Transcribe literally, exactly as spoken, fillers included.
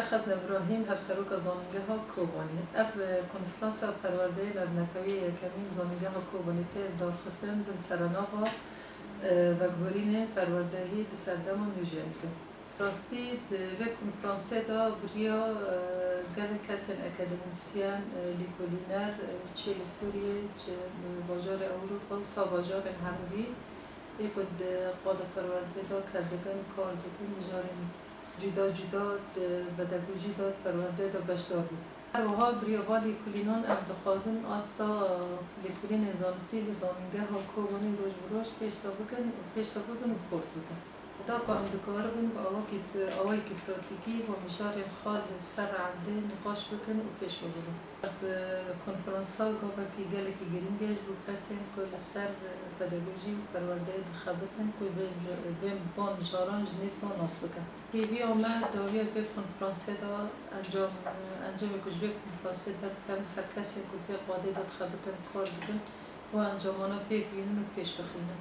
Xezn Îbrahîm, Hevseroka Zanîngeha Kobanê. Ev, e, konferansa perwerdeyê navnetewî yê yekemîn Zanîngeha Kobanê tê darxistin bin serenava, e, veguherînên perwerdehî di serdema nûjen de. Rastî di vê konferansê de bi riya, e, gelek kesên akademîsyen, e, lîkolîner, e, çi li Sûriyê, çi li bajarê Ewropa, ta bajarên Erebî, ê ku di qada perwerdeyê de kar dikin, kar dikin, mijarên cuda cuda di pedagojî de, di perwerdeyê de beşdar bûn. Her wiha bi riya van lêkolînan em dixwazin asta lêkolînên zanistî li Zanîngeha Kobanê roj bi roj pêşda bikin û pêşda bibin û xurt bikin. Heta ku em dikaribin bi awakî, awayekî pratîkî van mijarên xwe li ser erdê nîqaş bikin û pêş ve bibin. Ev konferansa gavekî gelekî girîng e ji bo kesên ku li ser pedagojî û perwerdeyê dixebitin ku vê, vê van mijaran ji nêz ve nas bikin. Hêviya me dawiya vê konferansê de encam, encamê ku ji vê konferansê derdiket, her kesên ku vê qadê de dixebitin, kar dikin, vê encamana pêk bînin û pêş bixînin.